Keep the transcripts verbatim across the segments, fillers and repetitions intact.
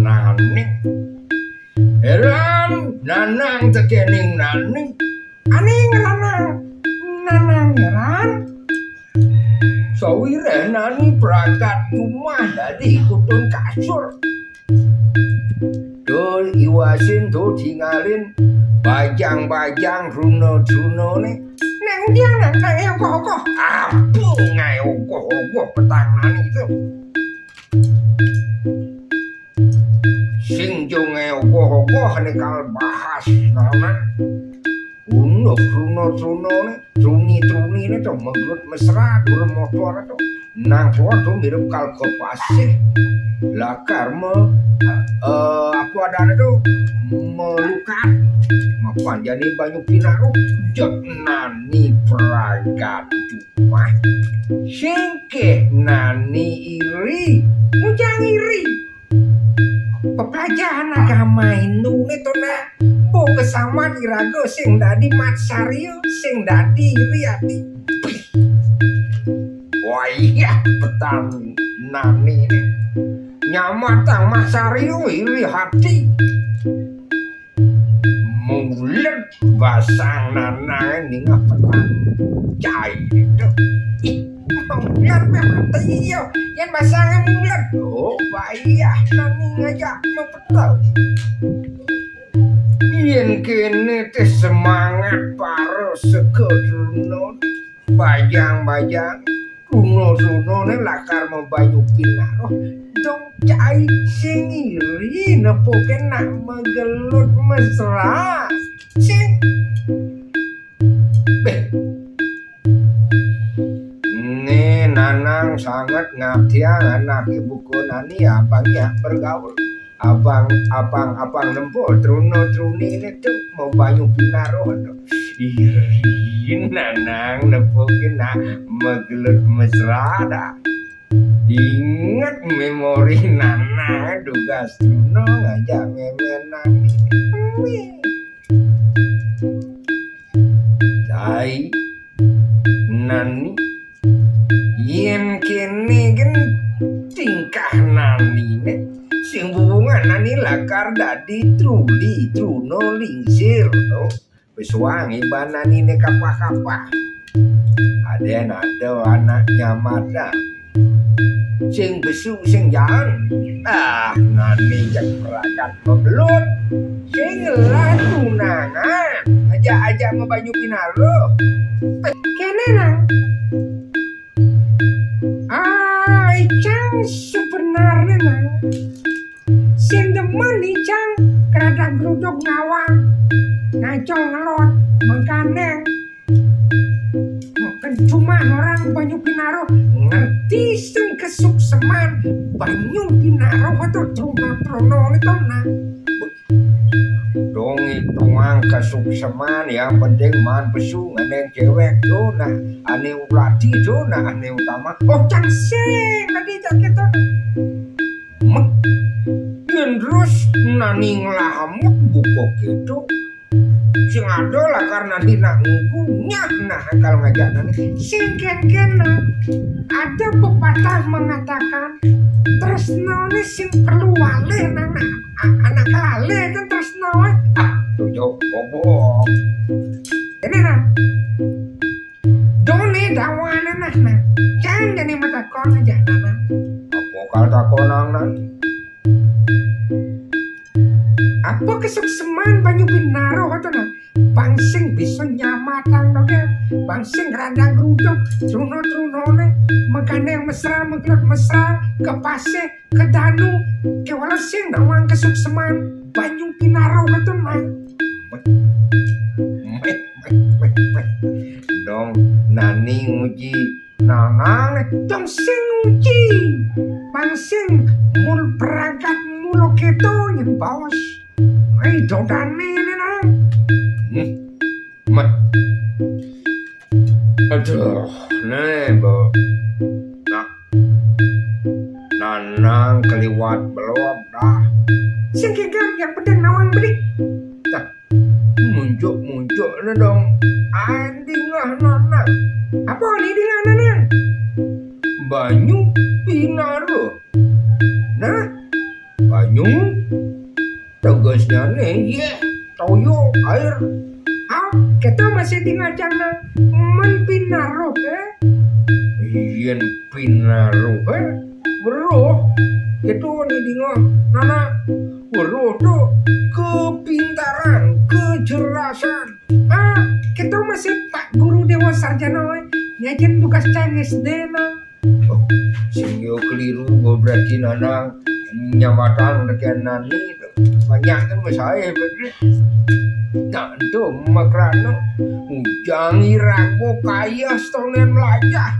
Nani. Heran, Nanang tekening Nani. Aning ranang. Nanang heran. Sawireh Nani pragat jumah dadi kutun kasur. Dul iwasin tuh tingalin bajang-bajang truna-trunane. Nang dia nang kae ogoh-ogoh. Apa ngae ogoh-ogoh petang Nani itu? Sing jo ngae ogoh-ogoh ne kal bahas nanan. Unuh truna-trunane, truni-trunine to megelut mesra, durung motor to. Nang tua to mirip kal kepasih. Lakar me, eh, apa adane to? Melukat. Mapan jani banyu pinaruh. Jek Nani pragat jumah. Sing keh Nani iri. Mujang iri. Peplajahan agama Hindu ne to, nah. Bo kesaman iraga sing dadi matsarya, sing dadi iri ati. Wayah petang Nani ne. Nyamatang matsarya iri ati. Muled basang Nanang ningeh petang cai. Ih, muled meh mati iya. Yen basange muled. Oh, payah Nani ngajak mepetang. Yen kene teh semangat para sekadruna. Bajang-bajang, truna-trunane lakar mabanyu pinaruh, dong cai sing iri nepukin nak magelut mesra. Sing. Beh. Ni Nanang sanget ngatiang anak ibu kunani abang ya bergaul. Abang, abang, abang nempuh truna-truni ne tu mau banyu pinaruh tu. Iri Nanang nempuh kena magelut mesra dah. Inget memori Nanang dugas truna ngajak memenan. Cai Nani. Yen kene gen tingkah Nani ne, sing bubungan Nani lakar dadi truli truna lingsir to. Pesuang iban Nani ne kapah-kapah. Aden ada anak nyamatan. Sing besu sing jaan. Ah, Nani jak peragat mebelut. Sing ngelah tunangan. Ajak-ajak mabanyu pinaruh. Kene nang. Ah, icang sebenarne nang. Sing demen icang keradak geruduk ngawang. Ngacol ngelot, mengkaneng. Bukan cuma orang banyu pinaruh, ngerti sing kesukseman banyu pinaruh atau truna-truna itu nah. Dong hitungan kesukseman yang penting man pesu nganeng cewek tu nah ane ulati tu nah ane utama. Oh, cang sing tadi tak kita. Mek. Yen terus Nani ngelamet buka gitu. Sing ada lah karena di nak nguku nyah nah kalau ngajak Nani. Sing ken-ken nah. Ada pepatah mengatakan tresno ni sing perlu waleh nang nak a- anak kelale kan tresno eh. Ah, tujuh bobok. Ini nah. Done dawane nah nah. Jangan jadi matakon aja nah. Apa kal takonang Nani? Apa kesukseman banyu pinaruh atau nah? Bang sing bisa nyamatang doge, bang sing radang geruduk, truna-trunane, megane mesra, megelut mesra, ke pasih, ke danu, ke walau sing nawang kesukseman banyu pinaruh atau nah. Dong Nani nguji Nanang dong sing nguji. Bang sing mul perangkat mulo keto nyen baos. Ai dodane ne nang. Hmm. Met. Aduh, ne bo. Nah. Nanang keliwat belum dah. Sing kegan yang penting nawang bedik. Nah. Munjuk-munjuk ne dong. Andingah Nanang. Apa ni dingah Nanang? Banyu pinaruh. Nah, Nyu, tegesnyané yéh, toya, air. Ah, kéto masih dingajangna. Men pinaruh, eh? Yén pinaruh, eh? Weruh. Kéto né dingeh. Nana, weruh to kepintaran, kejerasan. Ah, kéto masih Pak Guru Déwa Sarjana, eh. Ngajén tugas cang S D na. Oh, sing yo keliru, gua berarti Nanang nyamatang tekén nani. Banyak kan masalah berarti. Nah, itu makrano. Ujang irago kaya setonen melajah.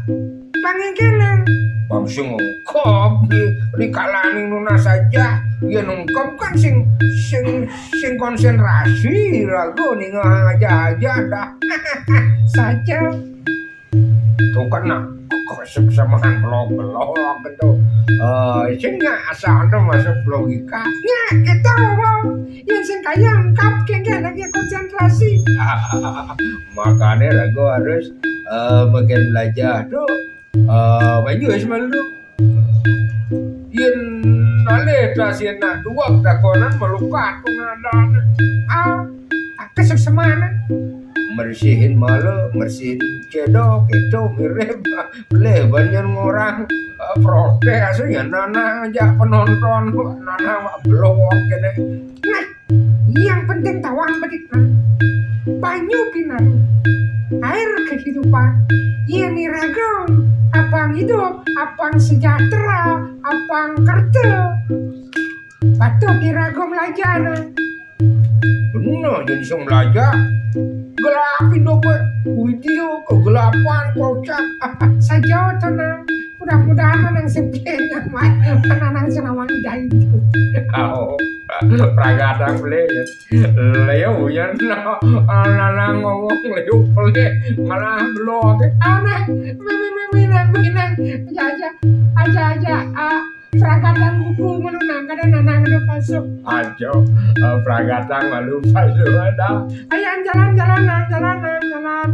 Pangengkenang. Bang sing ngengkep di, di kalaning nunas aja. Ya ngengkep kan sing, sing, sing konsentrasi rago ninga aja-aja dah. Saja. Tuh kan nak kesuk samahan belok-belok gitu. Eh, sing nggak asal tuh masuk logika. Ya, gitu, Bang. Yang sing kaya lengkap, kayak lagi konsentrasi. Makanya rago harus eh, makin belajar tuh. Eh, baju Ismail tuh. Yen alih kasih nak dua takonan melukat pengadaan. Ah, aku semana. Mersihin malu, mersihin cedok, itu mirip. Boleh banyak orang eh, protes ya, Nanang aja penonton, Nanang belok gini. Nah, yang penting tawang bedik, nah. Banyu pinan. Air kehidupan. Yen iragong, apang hidup, apang sejahtera, apang kerja. Patut iragong lajana. Bener, jadi sing belajar. Gelap hidup, eh. Video kegelapan, kocak. Saja, tenang. Mudah-mudahan Nanang sepi, Nanang senawang dari itu. Oh, pragatang boleh ya. Leo ya, no. Nanang ngomong leo boleh. Malah belum. Aneh. Mimi, mimi, nang, mimi, nang. Aja, aja. Aja, aja. Ah, pragatang buku menunang. Kadang Nanang ada masuk. Ajo, eh, pragatang malu masuk ada. Ayo, jalan, jalan, Nang, jalan, Nang, jalan.